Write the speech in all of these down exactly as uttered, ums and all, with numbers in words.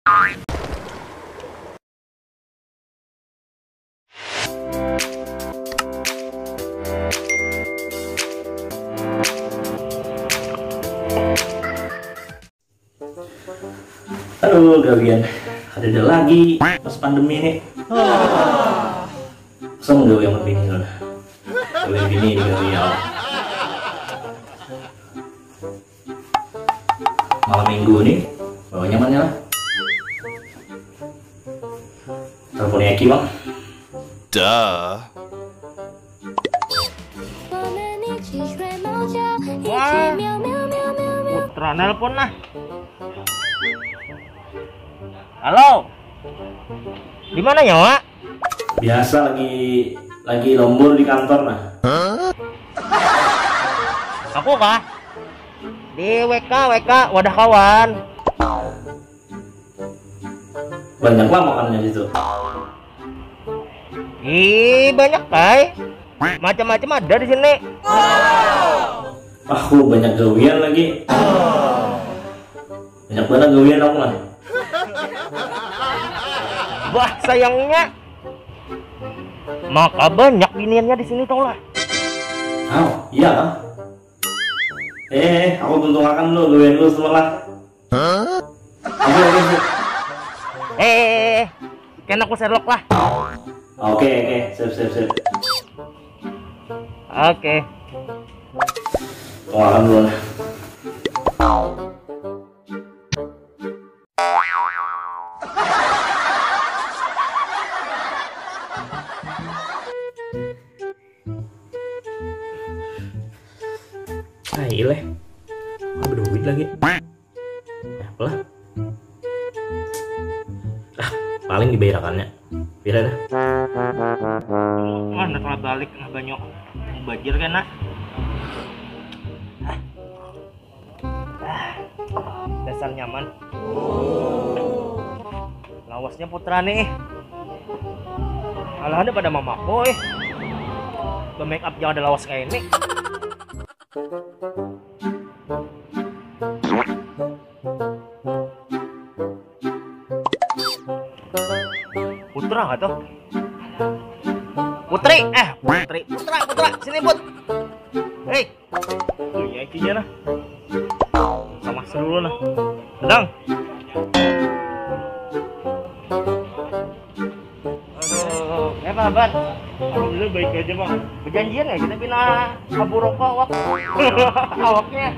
Aduh, gawian kadada lagi pas pandemi nih. Masa menggawi amat bini lah. Gawian bini digawi ya. Malam minggu nih, bawa nyamannya lah. Telepon Eki, Bang. Duh. Wah. Putra nelpon lah. Halo. Di mana nyawa? Biasa, lagi lagi lembur di kantor nah. Aku kah? Di W K, W K, wadah kawan. Banyak lah makannya situ. Ih, banyak, Kai. Macam-macam ada di sini. Aku banyak gawian lagi. Banyak banget gawian aku lah. Wah, sayangnya. Maka banyak biniannya di sini, tau lah. Oh, iya kah? Eh, aku tuntungakan dulu gawian dulu setelah. Oke, oke, sip. Eh, eh, eh, eh. Kena aku Sherlock lah. Oke, oke, sip, sip, sip. Oke. Tuntungakan dulu lah. Nah, ileh. Aku berduit lagi. Nah, apalah. Ah, paling dibayarakannya. Pira dah? Mana telah balik nah banyak. Bajir kan nah. Ah, dasar nyaman. Lawasnya putra nih. Alahannya pada mamaku eh. Be-make up jangan ada lawas kayak ini. Putra nggak tuh? Putri, eh Putri, Putra, Putra, sini Put. Hei, tuh ya ikinya nah. Sama seru nah. Sedang. Aduh, eh Pak Habar. Alhamdulillah baik aja bang. Berjanjian ya kita pina abu rokok awak. Awaknya.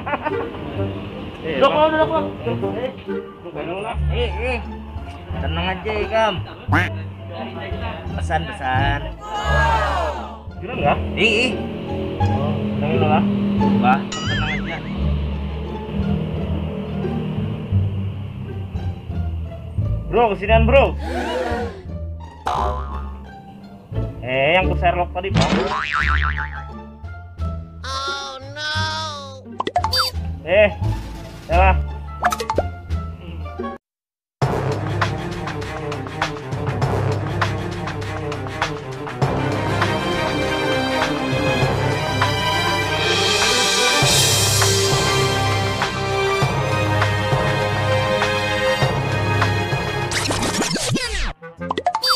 Eh, duduk lo, duduk lo. Eh, duduk lo lah. Eh, eh. Tenang aja ikam. Pesan-pesan. Bilang nggak? Ih, ih. Oh, tenang lah. Bah, tenang aja. Bro, kesinian bro. Eh, yang ku Sherlock tadi, Pak. Oh no. Eh, salah.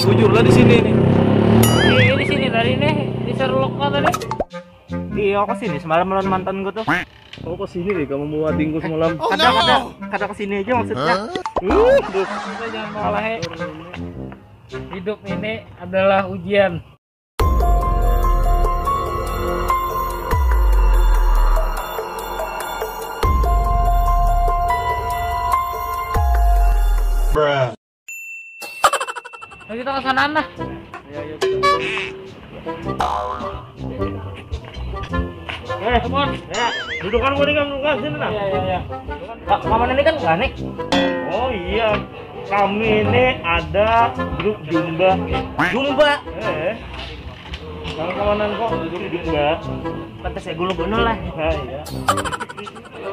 Bujur lah di sini nih. Iya, di sini tadi nih, di Sherlock tadi. Iya, aku sini semalam lawan mantan gue tuh. Oh, ke sini deh kamu mau adingku semalam. Kada, kada, kada ke sini aja maksudnya. Uh, aduh. Kita jangan malah, eh. Hidup ini adalah ujian. Nah, kita ke sana nah. Eh, Mon, ya, dudukan gua nih, Kang, dudukan sini nah. Iya, iya, iya. Pak, paman ini kan ganek. Oh iya, kami ini ada grup Jumba. Jumba. Eh, kalau kawanan kok grup Jumba. Pantas ya gulu gunul lah. Nah, iya.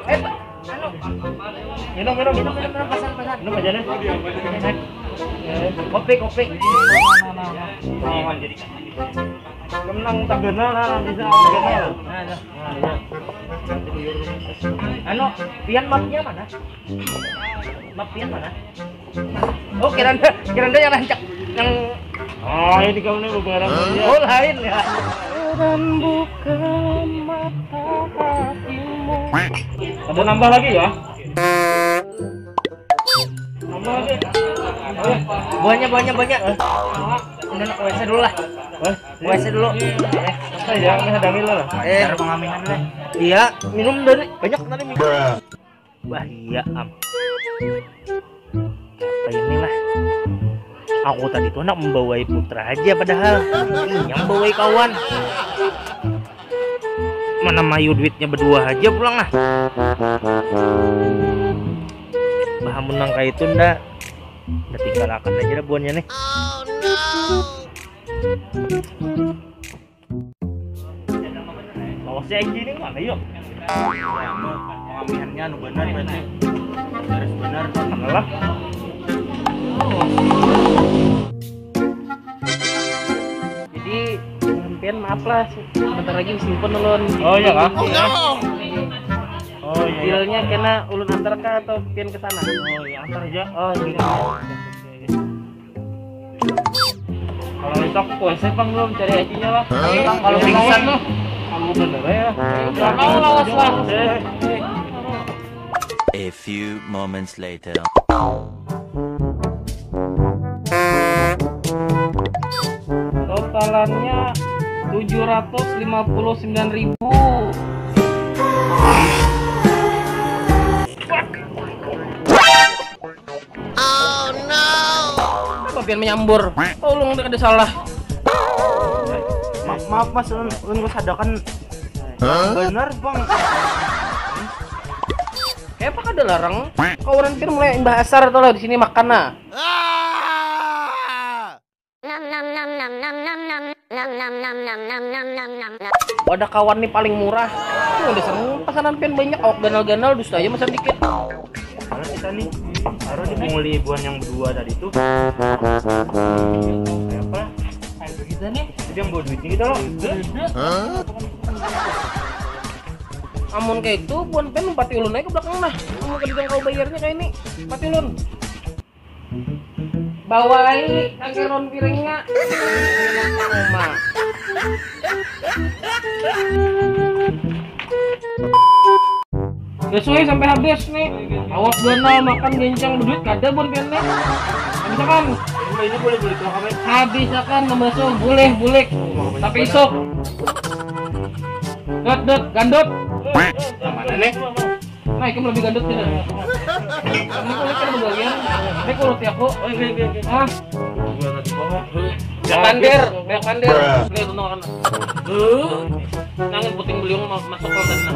Eh, Pak, anu. Minum, minum, minum, minum, minum, pesan, pesan. Minum aja nih. Eh, kopi, kopi. Nah, nah, nah, nah. Oh, jadi Menang tak kenal lah, bisa kenal. Nah, nah. Nah, iya. Anu, pian mapnya mana? Map pian mana? Oh, kiranda, kiranda yang rancak, yang Oh, ini kamu nih beberapa ya. Oh, lain ya. Dan buka mata hatimu. Ada nambah lagi ya? Nambah lagi. Buahnya, buahnya, buahnya. Udah nak W C dulu lah. Wah, W C dulu. Eh, saya ini ada Milo lah. Eh, Cara pengaminan lah. Iya, minum dari banyak tadi minum. Bah, iya am. Apa inilah? Aku tadi tuh anak membawai putra aja padahal ini yang membawai kawan. Mana mayu duitnya berdua aja pulang ah. Bahamun nang kayak itu ndak. Udah tinggal akan aja dah buannya nih. Lawasnya Egi ini mana yuk? Pengamihannya anu benar berarti. Harus benar. Adalah. Jadi sampean maaf lah, sebentar lagi disimpan ulun. Oh iya kah? Oh, no. Oh iya. Dealnya kena ulun antar kah atau pian ke sana? Oh iya, antar aja. Oh iya. Kalau itu aku kuasa bang belum cari ajinya lah. Kalau pingsan tuh. Kamu bener ya. Nggak mau lawas lah. A few moments later. Totalannya tujuh ratus lima puluh sembilan ribu. Apa pian menyambur? Tolong tidak ada salah. Ma maaf mas, ulun ulun gue sadakan. Bener bang. Kayak apa kada larang? Kawanan pian mulai imbah asar atau lah di sini makan nah. Wadah kawan nih paling murah. Ini udah serem pesanan pian banyak, awak ganal-ganal, dusta aja pesan dikit. Kalau kita nih harus dipunguli buan yang berdua tadi tuh. Kayak apa? Kayak begitu nih. Jadi yang bawa duitnya kita loh. Amun kayak itu buan pian pati ulun aja ke belakang nah. Amun kada kau bayarnya kayak ini, pati ulun. Bawai kakiron piringnya. Uma. Besoi sampai habis nih. Awak ganal makan gencang beduit kada buan pian nih. Habisakan. Ini boleh beli tuh apa? Habisakan membasuh bulih bulik. Tapi isuk. Dot dot gandut. Yang mana nih? Nah, ikam lebih gandut tidak? Ini kulit kan berbagian. Ini kulit aku. Oh iya iya iya. Ah, Gua tadi ngomong. bekandir, bekandir. Ini tuh kan. Nangin puting beliung ma- masuk ke sana.